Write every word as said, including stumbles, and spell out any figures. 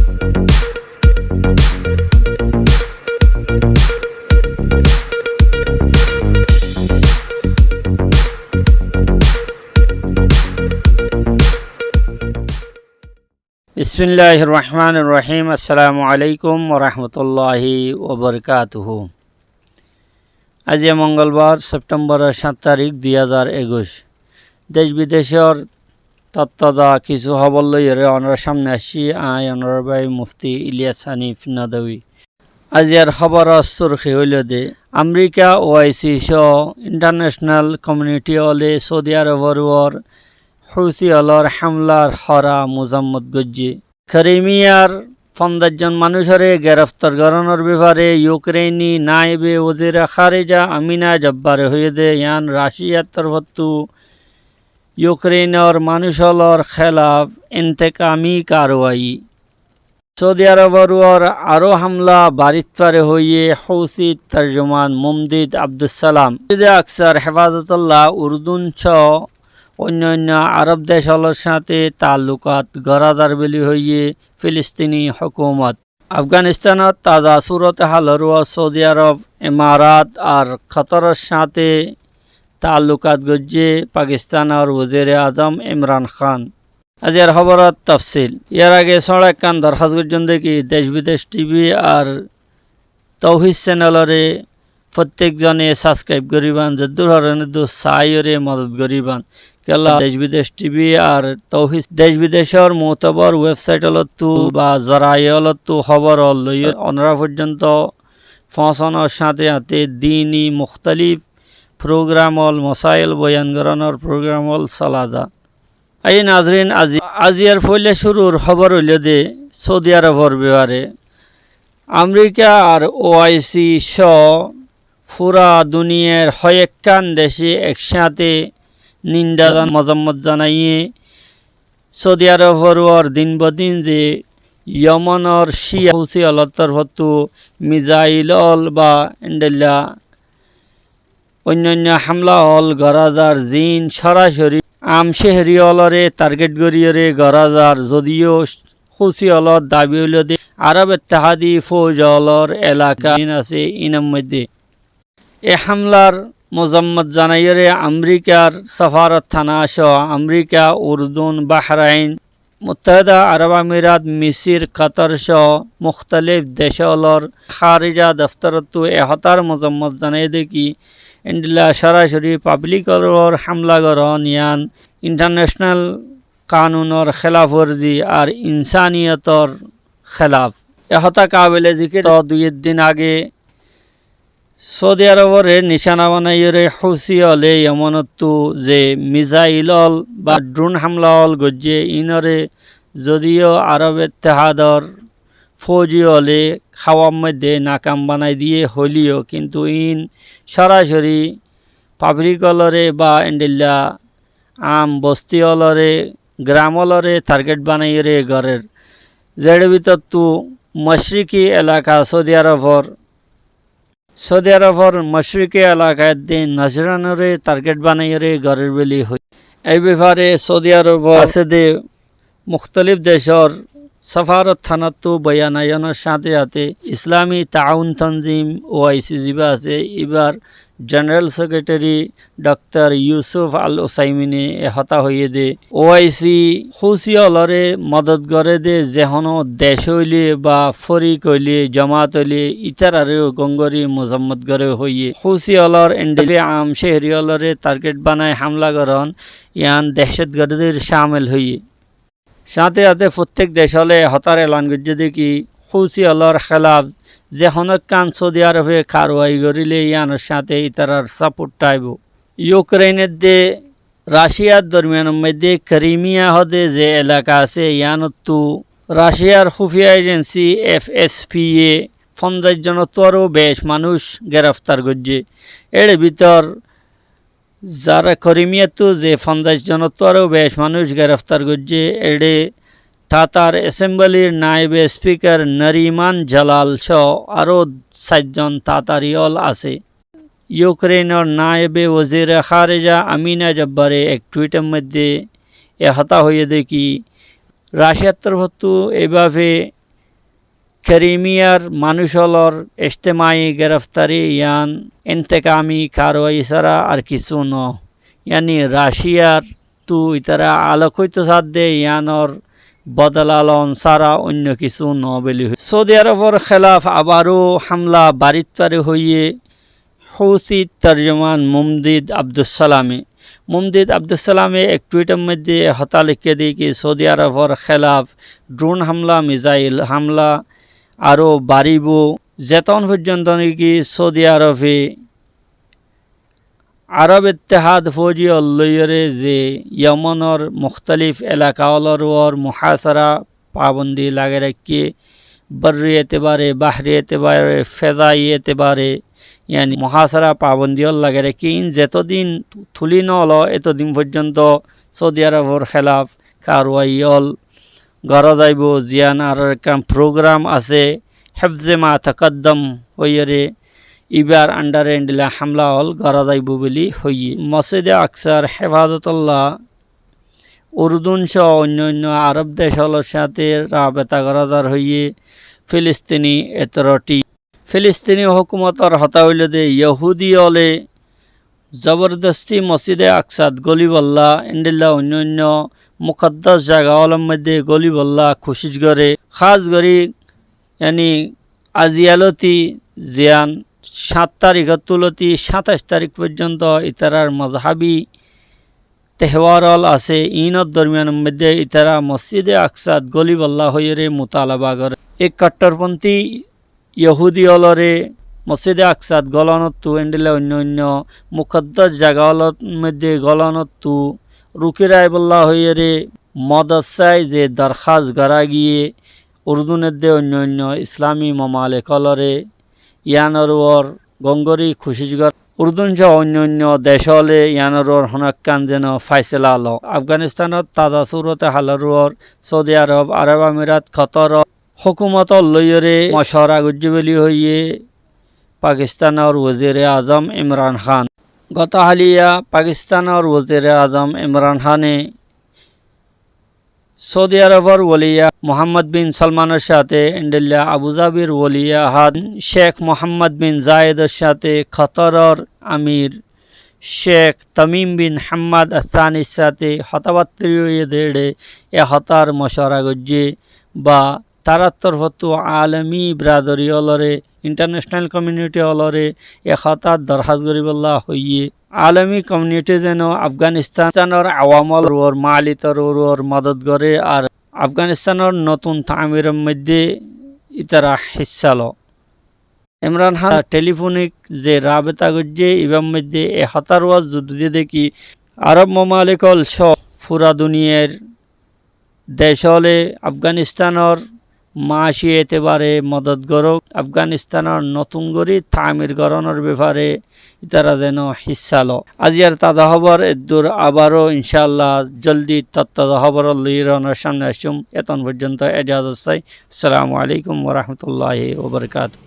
Bismilláhir rohmánir rohím. Assalamu aláikum warahmatulláhi wabarakátuhu. Aijja mongolbar, Septemboror háñt tarík, dui házar ekuic. Dec bidecor tattá kissú hóbor loiyóre onorar sámne aiccí, aññí onorar bái Mufti Iliyas Hanif Nadwi. Aijjar hóboror surhí óilde, Amerika, O I C só international community óle Saudi Arobor uore Húsi ólor hámlar hóra mozammot goijjé. Krimiyar fonzaic zon manúicoré gereftar gorónor befare Yukreini naibe wozire kárija Amina Jabbare hoiyé dé, yián Raciyar torfóttu Yukreinor manúic ólor hélaf intekami karwai. Saudi Arobor uore aró hámla barít fare hoiyé Húsir torjuman Mumdid Abdussalam. Mosjide Aksar hefazotolla, Urdun só oinno oinno Arob dec ólor sáñte taallukat gorá zar buli hoiyé Filistini hókumot. Afganistanot taza surot hálor uore Saudi Arob, Emarat ar Kotoror sáñte taallukat goijjé Pakistanor wozire azom Imran Khan. Aijjar hóboror tafsil. Yar age sóñra ekkán dorhás goijjóm dé ki, Dec Bidec T V ar Touhid channeloré fottek zone subscribe goríban, zeddúr horon eddúr saiyóre modot goríban. Kiyólla Dec Bidec T V ar Touhid, dec bidecor mutobor website ólottu ba zarai ólottu hóbor ól loiyóre onora foijjonto foóñsanor sáñte sáñte dini muktalif program ól, mosail boyan gorónor program ól sola za. Aiyó nazirin, azi-, aijjar foila cúrur hóbor óilde Saudi Arobor befare. Amerika ar O I C só fura duniyair hoyekkán dece eksáñte ninda zan-, mozammot zanaiyé Saudi Arobor uore din bodin ze Yomonor Ciya Húsi ólor torfóttu mizail ól ba endilla oinno oinno hámla ól gorá zar, ziín sorasori am ceheri ólore target goríyore gorá zar, zodiyó Húsi ólor dabi óilde Arob Ittehadi fouj ólor elaka ziín asé iínor moidde. E hámlar mozammot zanaiyóre Amerikar safarot hána só Amerika, Urdun, Bahrain, Muttahida Arob Amirat, Misir, Kotor só muktalif dec ólor kárija doftorottu e hotár mozammot zanaiyé dé ki, endilla sorasori pablik ólor hámla gorón yián international kanunor hélaf worzi ar insaniyotor hélaf. E hotá kabile zikir, to dui din age Saudi Aroboré nicána banaiyóre Húsi óle Yomonottu ze mizail ól ba drone hámla ól goijjé, iínoré zodiyó Arob Ittehador fouji óle háwar moidde nakam banai diyé hoileyó, kintu iín sorasori pablik ólore ba endilla am bosti ólore, gram ólore target banaiyóre gorér. Zer bútottu mocriki elaka Saudi Arobor Saudi Arobor mocriki elaka edde Najranore target banaiyóre gorér buli hoiyé. Ei befare Saudi Arobor asé dé muktalif decor safarot hánattu boyan aiyónor sáñte sáñte Islami Taawun Tanzim, O I C, zibá asé, ibár General Secretary Doctor Yusuf Al Usaimine e hotá hoiyé dé, O I C Húsi ólore modot goré dé, ze honó dec óile ba forik óile, jomaat óile, ítararé gom gorí mozammot goré hoiyé. Húsi ólor endilla am ceheri ólore target banai hámla gorón, yián dehcotgardír cámil hoiyé. Sáñte sáñte fottek dec óle e hotár elan goijjé dé ki, Húsi ólor hélaf ze honó ekkán Saudi Arobe karwai goríle yiánor sáñte ítarar saport táibo. Yukrein edde Raciyar dormiyanor moidde Krimiya hóde ze elaka asé, yiánottu Raciyar hufiya ejensi F S P ye fonzaic zonottu aró bec manúic gereftar goijjé. Éçe bútor zara Krimiyattu ze fonzaic zonottu aró bec manúic gereftar goijjé, éçe Tatar Esembilir naibe spikar Nariman Jalal só aró sair zon Tatari ól asé. Yukreinor naibe wozire kárija Amina Jabbare ek twitor moidde e hotá hoiyé dé ki, Raciyar torfóttu eibábe Krimiyar manúic ólor ijtimai gereftari yián intekami karwai sára ar kissú noó. Yáni Raciyar tu itará alok óito saádde yiánor bodola loón sára oinno kissú noó buli hoiyé. Soudi Arofor hélaf abaró hámla barit fare hoiyé Houthi torjuman Mumdid Abdussalame. Mumdid Abdussalame ek twitor moiddé e hotá leikké de ki Soudi Arofor hélaf drón hámla, mizail hámla aró baribóu, zetón foijjonto niki Soudi Arofe Arob Ittehad fouji ól loiyóre ze Yomonor muktalif elaka ólor uore muhasara pabondi lagai raikké, borri etebare, bahri etebare, fezai etebare, yáni muhasara pabondi ól lagai raikké. Iín zetodin tuli no ló, etodin foijjonto Soudi Arofor hélaf karwai ól gorá zaibou, ziyán aró ekkán program asé, Hefze Ma Takaddam hoiyóre, ibar andare endilla hámla ól gorá zaibou buli hoiyé. Mosjide Aksar hefazotolla Urdun só oinno oinno Arob dec ólor sáñte rabeta gorá zar hoiyé Filistini Otoriti. Filistini hókumotor hotá óilde Yohudi óle zobordosti Mosjide Aksat gólibolla, endilla oinno oinno mukaddas zaga ólor moiddé gólibolla kucíc goré. Hás gorí, yáni, aijja lóti ziyán, háñt tarikóttu lóti háñtaic tarik foijjonto itarar mozhabi tehwar ól asé, iínor dormiyanor moiddé itará Mosjide Aksat gólibolla hoiyóre mutalaba goré. E kottorponti Yohudi ólore Mosjide Aksat gólanottú endilla oinno oinno mukaddas zaga ólor moiddé gólanottú ruki raibólla hoiyóre modot sái ze dorhás gorá giyé Urdun edde oinno oinno Islami momalik ólore, yiánor uore gom gorí kucíc goré. Urdun só oinno oinno dec óle yiánor uore honó ekkán zeno faisela lo. Afganistanor taza surote hálor uore Soudi Arob, Arob Amirat, Kotor hókumot ól loiyóre mocwara goijjé buli hoiyé Pakistanor wozire azom Imran Hán. Goto háliya Pakistanor wozire azom Imran Háne Soudi Arofor woliya Muhammad bin Solmanor sáñte, endilla Abu Zabir woliya ahad Cek Muhammad bin Zayedor sáñte, Kotoror amir Cek Tamim bin Hammad Athanir sáñte hotábattá óiye de, e hotár mocwara goijjé ba tarár torfóttu alami biradori ólore, international community ólore e hotát dorhás goríbolla hoiyé. Alami community zeno Afganistanor awam ólor uore, malitor uore modot goré ar Afganistanor notun tamiror moiddé itará hissá lo. Imran Hán telefonik ze rabeta goijjé, ibar moiddé e hotár uore zodi diyé de ki Arob momalik ól só fura duniyair dec óle Afganistanor maaci etebare modot gorók, Afganistanor notun gorí tamir gorónor befare itará zeno hissá lo. Aijjar taza hóbor eddur, abaró incáalla zoldi tattaza hóbor ól loiyóre onórar sámne aiccúm. Etón foijjonto ejazot sai. Assalamu alaikum wa rahmatullahi wa barakatuhu.